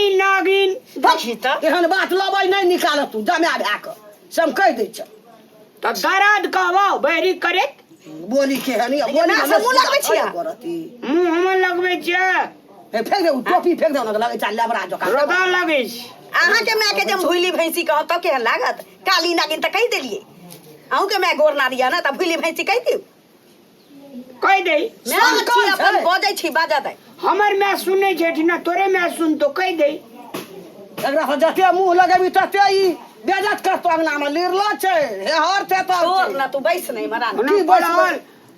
काली नागिन। देखी तऽ। एहन बात लबै नहि निकालत तू जमा भए कऽ से हम कहि दै छियौ। तऽ दरद कहबौ बहरी करैत। बोली केहन यऽ, बोली ना, से मुँह लगबै छियै। करती। मुँह हम लगबै छियै। हे फेंक दे, उ टोपी फेंक दे, ओना लगै छै लेबरा जकाँ। रौदा लगै छै। अहाँके मायके जब भुइली भैंसी कहब तब केहन लागत? काली नागिन तऽ कहि देलियै। अहूँके माय गोर नारी यऽ ने, तऽ भुइली भैंसी कहि दियौ। कहि दे। माय छी अपन बजै छी, बाजऽ दे। हमर माय सुनै छै एहिठिना, तोरे माय सुनतो, कहि दे। एकरा से जते मुंह लगेबी तते ई बेजत करतो। अंगना में लिरलो छै, हेहर छै तऽ छोड़ ना तू, बैस नहीं मरा। ओना की बैसबै? पढ़ल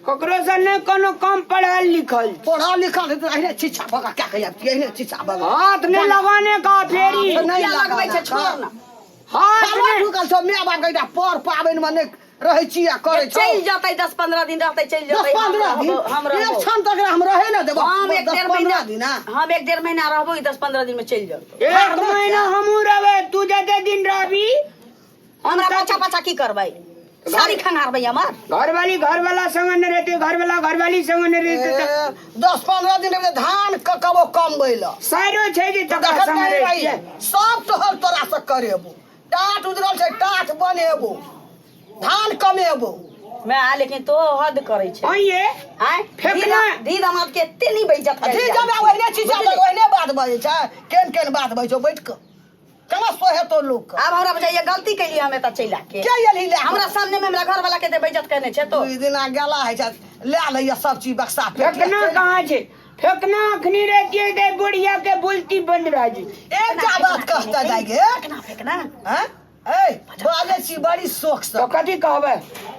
ककरो से नहि कोनो कम पढ़ल लिखल। पढ़ल लिखल हेतै तऽ अहिने छिछा भगा क्या कहि आबतियै, अहिने छिछा भगा। हाथ नहि लगाने का फेरी। हाथ नहि किया लगबै छै? लगाना। छोड़ ना। हाथ खालो नहि ढुकल छौ माय बाप के एकटा पर पाबनि मे नहि रहै छी आ करै छौ। चलि जेतै, 10-15 दिन रहतै, चलि दस जेतै। हम 15 दिन? रहबो, हम एक रहबो। क्षण तक हम रहै ने देबो। हम एक दस डेढ़ 15 महीना दिन आ। हम एक डेढ़ महीना रहबो, ई 10-15 दिन में चलि जेतै। एक महीना हमहूँ रहबै, तू जते दिन रहबी। हमरा पाछा पाछा की करबै? साड़ी खंगारबै हमर? घरवाली घरवाला संग नहि रहतै, घरवाला घरवाली संग नहि रहतै तऽ ए, 10-15 दिन रहबै तऽ धान कबो कमबै लए। साइरो छै जे तकरा देखत संग नहि रहै रही छै। सब तोहर तोरा से करेबो। टाट उजरल छै, टाट बनेबो, धान कमेबो। मैं लेकिन तो हद करै छै। आइए। आँय? फेकना। धी दमाद के एते नहीं बेइज्जत अथी कयल जब जाइ। ओहिने चीज ओहिने बात बजै छै, केहन केहन बात बजै छौ बैठ कऽ, केना सोहेतो लोक के। आब हमरा बुझाइया गलती कैलियै हम एतऽ चलि आके। के एलही लए? हमरा सामने में हमरा घर वाला के बेइज्जत करने छै तो। दुई दिना गेला है छै, लए लैया सब चीज बक्सा पेटी। फेकना कहाँ छै? फेकना अखनी रहतियै तऽ बुढ़िया के बोलती बंद भए जेतै। एकटा बात कहता जाय गे। फेकना, फेकना। हैं? ए, बाजै छी बड़ी शौक से। तऽ कथी कहबै?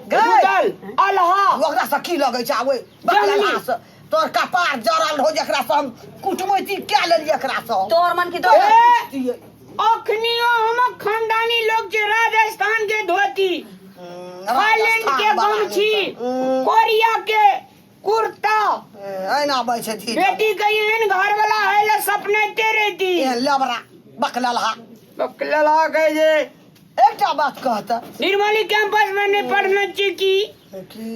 गै। रुदल अलहा। ओकरा से की लगै छै आबै? जंगली। से तोर कपार जरल हो, जकरा से हम कुटमैती कए लेलियै एकरा से। तोहर मन की तो ए, अखनियो हमर खानदानी लोग छै, राजस्थान के धोती, थाईलैंड के गमछी, कोरिया के कुर्ता। एना बै छै धी। बेटी के एहन घर वाला है ले सपनैते रहती। एहन लेबरा बकललहा। बकललहा कहे जे। एकटा बात कहता। निर्मली कैंपस में नहीं पढ़ना चाहिए की,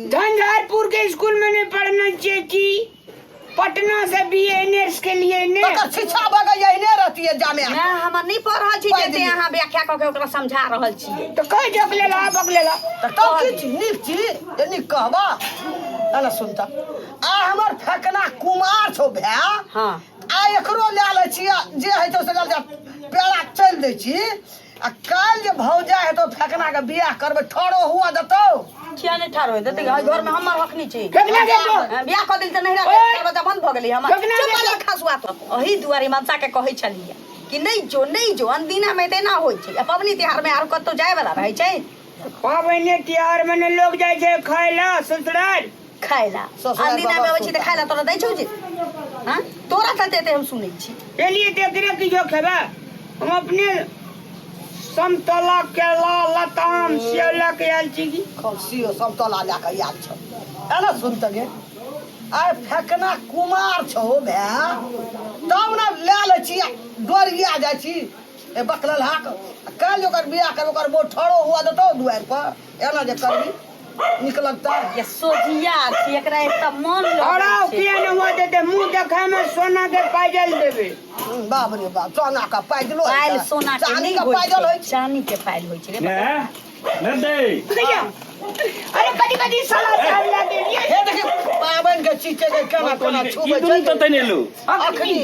झंझारपुर के स्कूल में नहीं पढ़ना चाहिए की, पटना से बी एन के लिए ने। तकर शिक्षा भऽ गेल एहने रहती है जामे। ना, हम नहीं पढ़ रहल छी। पढ़ि जते लिअ। अहाँ व्याख्या कऽ के ओकरा समझा रहल छियै। तो कह जकलेला बकलेला। तऽ तब की छी नीक छी जे नीक कहबा? एना सुनता, आ हमर फेकना कुमार छौ भाय। हाँ। आ एकरो लए लै छी आ जे होइ छौ से लए जा, पेड़ा चलि दै छी। आ काल्हि जे भौजा हेतौ फेकना के बियाह करबै, ठरो हुआ देतौ? किया नहि ठाढ़ होय देतै? एहि घर में हमर हक नहि छै? फेकना के तो। हाँ, बियाह कऽ देली तऽ नहि ओए! दरवाजा बंद भऽ गेलै हमर। फेकना चुप के भऽ जा खसुआ। तो एहि दुआरे मनसा के कहै छलियै कि नहि जो, नहि जो। अनदिना में तऽ एना होइ छै आ पबनी तिहार में आर कतौ जाय वाला रहै छै? पाबनि तिहार में ने लोग जाइ छै खाय ला ससुराल। खाय ला? ससुराल। अनदिना में बाबा अबै छी तऽ खाय ला तोरा दै छौ जे? हाँ, तोरा चलते एते हम सुनै छी। एलिए देखरे की जो खेबै, हम अपने समतोला केला लताम सेब लऽ के आयल छी की। खौसियो समतोला लए कऽ आयल छौ। एना सुन तऽ गे, आइ फेकना कुमार छौ भाय तब ने लए लै छी आ डोरिया जाइ छी। ए बकलल हाक, काल्हि ओकर बियाह कर, ओकर बोर ठरो हुआ देतौ दुआरि पर? एना जे करबी नीक लगतै? ये सोझिया छी, एकरा एकटा मन लगै हराउ छै। किया ने हुआ देते? मुंह देखे में सोना के पायल देबे। बाप रे बाप, सोना के पायजलो होइ पायल छै। सोना के चांदी नहि के होइ पायजल छै होइ छै। चानी के पायल होइ छै रे। ने ने दे। भैया, अरे कथी कथी साला चाल लए गेलियै? हे देखी, पाबनि के चीज छै जे केना केना ई छुबै दुनू छै। तऽ तने लू। अखनी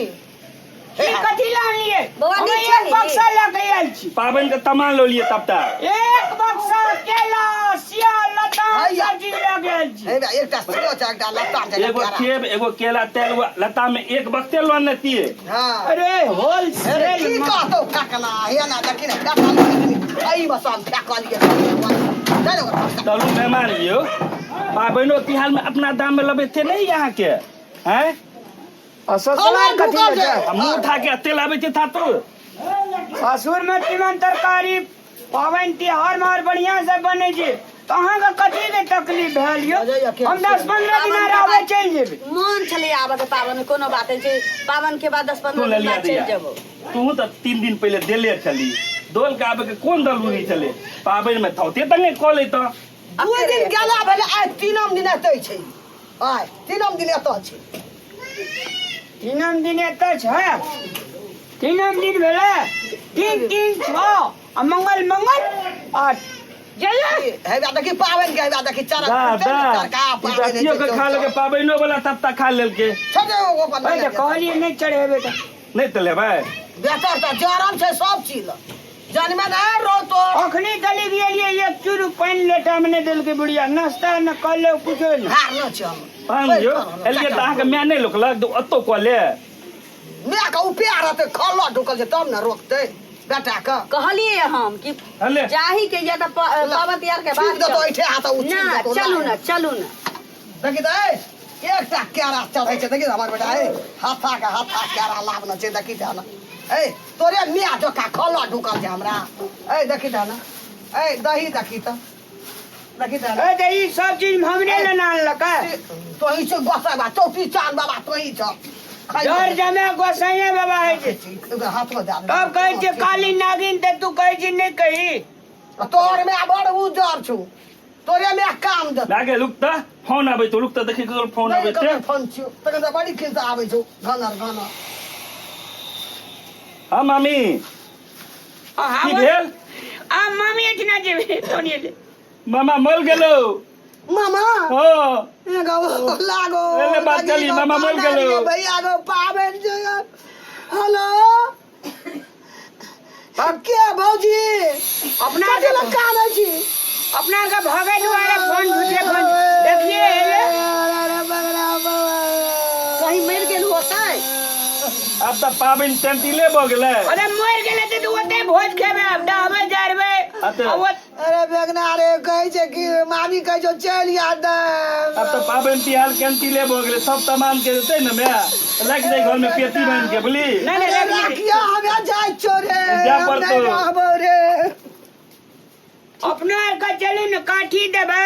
ई कथी लए आनलियै? बौआ, हम नीक एक छही। बक्सा लए के आयल छी। पाबनि के तमान लऽ लियै तब तक। एक बक्सा केला सिया लताम हैया। सब चीज लए के आयल छी। हे बा, एकटा सियो छै, एकटा लत्ता छै। एगो सेब, एगो केला, तेल लता में एक बक्ते लोन लेतियै। हाँ। अरे होलसेल अरे की कहतौ फेकना, हे ना देखी ने फेकल एहि बस हम फेकलियै। चल ओकर बक्सा। चलू मेहमान यौ, पाबनिओ तिहार में अपना दाम में लबेते नहीं अहाँके हैं? आ ससुराल कथी ढुकल लए छै। छै? आ मुँह उठा के एते लाबै छै था तू। सासुर में तीमन तरकारी पाबनि तिहार में और बढ़िया से बनै छै, तऽ अहाँके कथी के तकलीफ भेल यौ? हम 10-15 दिना रहबै, चलि जेबै। मन छलै आबऽ के पाबनि, कोनो बात नहि छै, पाबनि के बाद दस तू पंद्रह दिन ललिया बाद चलि दैया जेबौ। तू तऽ 3 दिन पहिले देले छली, दोल के आबे के कोन जरूरी छलै? पाबनि में थौते तंगे कऽ लेतऽ। 2 दिन गेला भेलै, आइ तीनम दिन एतै छै, आइ तीनम दिन एतऽ छै। तीनम दिन एतऽ छै। तीनम दिन भेलै 3 3 6 आ मंगल मंगल 8 जइए हे बा देखी पाबनि के हे बा देखी चरक दा फुटतै दा ने चरका ई पाबनि होइ अथियो छै के खा लेलकै पाबनिओ वाला तत्ता खा लेलकै छोड़ दे ओ अपन ओहि तऽ कहलियै नहि चढ़ेबै तऽ नहि तऽ लेबै बेटर तऽ जरम छै सब चीज जनमे नहि रो तो अखनी गली गेलियै एक चूरू पानि लोटामे नहि देलकै बुढ़िया नाश्ता ने कऽ कुछो नहि हारलो छै हम पान यौ एलियै तऽ अहाँके माय नहि लोकलक तऽ ओतौ कऽ ले माय के उपया रहतै खल्ला ढुकल छै तब ने रोकतै बेटा के कहलिए हम कि हले। जाही के या तऽ पावन तिहार के छीप बाद देतौ चलू। ऐठे हाथ उ छीप ना देतौ चलू ना चलू ना देखी तऽ ए एकटा केरा चढ़ै छै देखी तऽ हमर बेटा ए हाथा के हाथा केरा लाबने छै देखी तऽ ना ए तोरे माय जकाँ खल्ला ढुकल छै हमरा ए देखी तऽ ना ए दही देखी तऽ देखी तऽ ए तऽ ई सब चीज हमरे ने आनलकै तोही छौ गोसाइ बा चौकी चाँद बाबा तोही छौ जर जमे गोसाइए बाबा होइ छै हाथो दए दे। तब कहै छियै काली नागिन तऽ तू कहै छी नहि कही तोहर माय बड़ उजर छौ तोरे माय काम देतौ लागे रुक तऽ फोन आबै तो रुक तऽ देखी ककरो फोन नहि आबै छै ककर फोन छियौ तखन तऽ बड़ी खिस्सा आबै छौ घनर घनर हाँ मामी की भेल आ मामी एठिना जेबै फोन एलै मामा मर गेलो मामा हाँ एगो लागो एले बात चली, मामा मर गेलो। भैया गो पाबनि छै हेलो के भौजी अपना कथी लए कानै छी अपना के भगै दुआरे फोन झूठे फोन देखिए एले कहीं मरि गेल होतै आब तऽ पाबनि तैंतीले भऽ गेलै अरे मरि गेलै तऽ तू ओते भोज खेबै आब डहबै जरबै अते। आ ओत अरे बेगना रे कहै छै कि मामी कहै छौ चलि आ आब तऽ पाबनि तिहार कैंतीले भऽ गेलै सब तमाम के देतै ने माय लागि जाइ घरमे पेटी बान्हि के बुझली नहि नहि राखि राखिया हमे जाइ छौ रे जा हम पड़तौ। नहि रहबौ रे अपना आरके चलू ने काठी देबै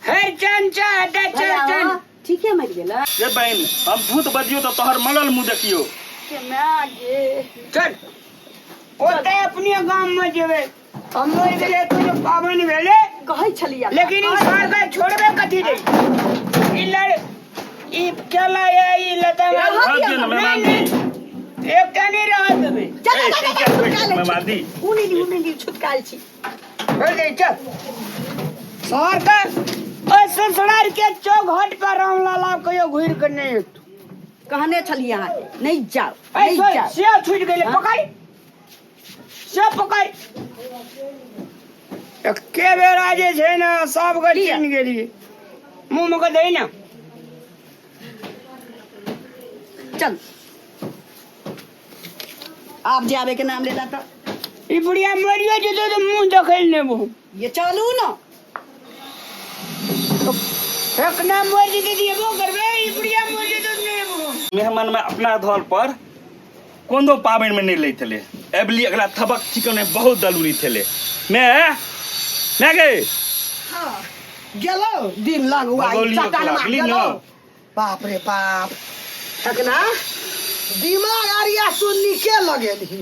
हरिचन छै हेतै चौरचन ठीके मरि गेलै ये बहिन हम भूत बजियो तऽ तोहर मरल मुँह देखियो के माय गे चल ओतै अपने गाममे जेबै हम मरि गेलै तो पाबनि भेलै कहै छलियै लेकिन ई सार के छोड़बे कथी दे ई लड़ ई केला ये ई लता रहऽ दियौ दियौ ने, नहीं मेहमान जी। नहीं एकटा नहीं रहऽ देबै चल ए, चल की चल करबै, छुटका लै मेहमान छी जी? उ नहि उ नहि छुटकाल छी छोड़ दे चल शहर के ओहि ससुरार के चौघट पर रामलाला कहियो घुरि के नहि एतौ कहने छलियै अहाँके नहि जाउ ऐ नहि सोच जाउ से छुटि गेलै पकड़ से पकड़ एके बेरा जे छै ने सबके चिन्ह गेलियै मुँह मे के दही ने चल आब जाबे के नाम लेला तऽ ई बुढ़िया मरियो जेतौ तऽ मुँह देखै लए नहि बहु ये चलू ना एक नाम मरि जेतै तऽ एबो करबै ई बुढ़िया मरि जेतौ तऽ नहि एबो मेहमानमे अपना घर पर कोनो पाबनिमे नहि लै छलै एबली एकरा थबक चिकन बहुत जरूरी छलै मैं मैं गे हाँ गेलो दिन लग हुआ भगौलियो के चट्टान लागली गेलो न। बाप रे बाप ठकना दिमाग आरिया सुन्नी के लगेलही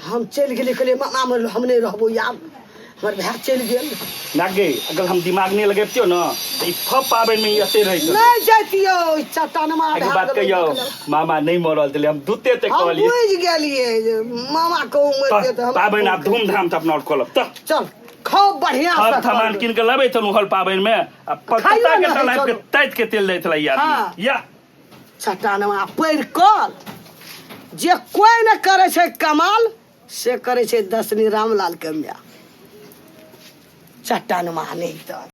हम चलि गेली कहलियै मामा मरल हम नहि रहबो आब हमर भाय चलि गेल लागे अगर हम दिमाग नहि लगेबतियो न तऽ ई फप पाबनि मे ई एते रहै छलै नहि जैतियौ ई चट्टानमा एगो बात कहियौ मामा नहि मरल छलै हम दूते ते हम कहलियै बुझि गेलियै जे मामा कहू मरि जेतै हम पाबनि आब धूमधाम से अपना और खोलब तऽ चल खूब बढ़िया सब से सामान करबै। कीन के लबै छलहुँ हल पाबनि मे आ पत्ता खाइयो के ने तलाब के छलहुँ। ताति के तेल दै छलै ई हाँ। आदमी या चट्टानमा पड़ि कऽ जे कोइ नहि करै छै कमाल से करै छै दशनी रामलालके माय चट्टानमा नहि तऽ